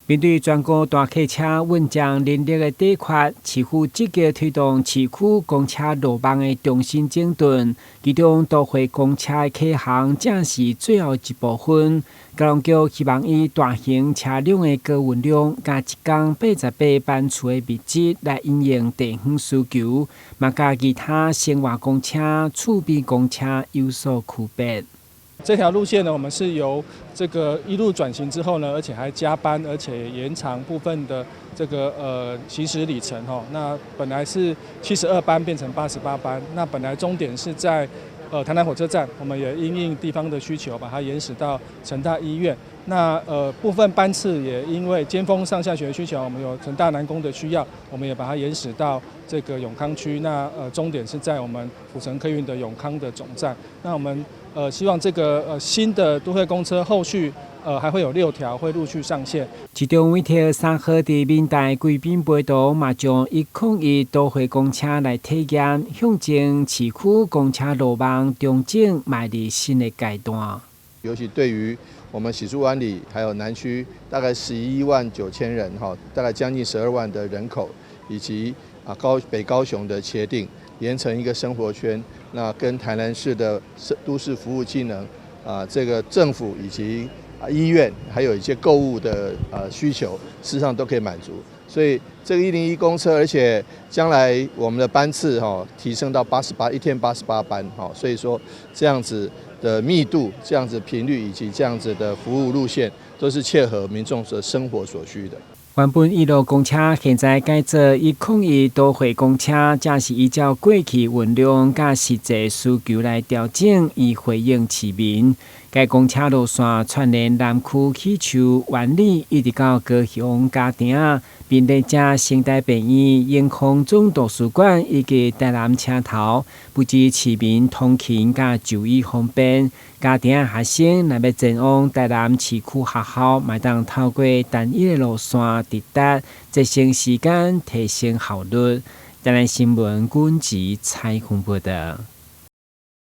面對全國大客車運將人力的短缺，市府積極推動市區公車路網的重新整頓，其中都會公車的啟航正是最後一部分。交通局希望以大型車輛的高運量，佮一工88班次的密質來因應地方需求，嘛佮其他生活公車、厝邊公車有所區別。這條路線呢，我們是由這個一路轉型之後呢，而且還加班，而且延長部分的這個行駛里程吼。那本來是72班變成88班，那本來終點是在台南火車站，我們也因應地方的需求，把它延駛到成大醫院。那部分班次也因為尖峰上下學需求，我們有成大南工的需要，我們也把它延駛到這個永康區。那終點是在我們府城客運的永康的總站。那我們希望這個新的都會公車後續還會有六條會陸續上線。其中委託3號佇民大貴賓陪同，嘛將101都會公車來體驗，向前市區公車路網重整邁入新的階段。尤其對於我們喜樹灣里還有南區，大概11萬9千人哈，大概將近12萬的人口，以及北高雄的茄萣，連成一個生活圈，那跟台南市的都市服務機能啊，這個政府以及醫院，還有一些購物的需求，事實上都可以滿足。所以這個101公車，而且將來我們的班次哈提升到八十八，一天88班哈，所以說這樣子的密度、這樣子頻率以及這樣子的服務路線，都是切合民眾的生活所需的。原本一路公車現在改做101都會公車，正是依照過去運量佮實際需求來調整，以回應市民。該公車路線串聯南區喜樹、灣里，一直到高雄嘉碇，並連接成大病院、榮康總圖書館以及台南車頭，不止市民通勤佮就醫方便。家庭學生若欲前往台南市區學校，嘛會當透過單一的路線直達，節省時間，提升效率。台南新聞軍籍採訪報導。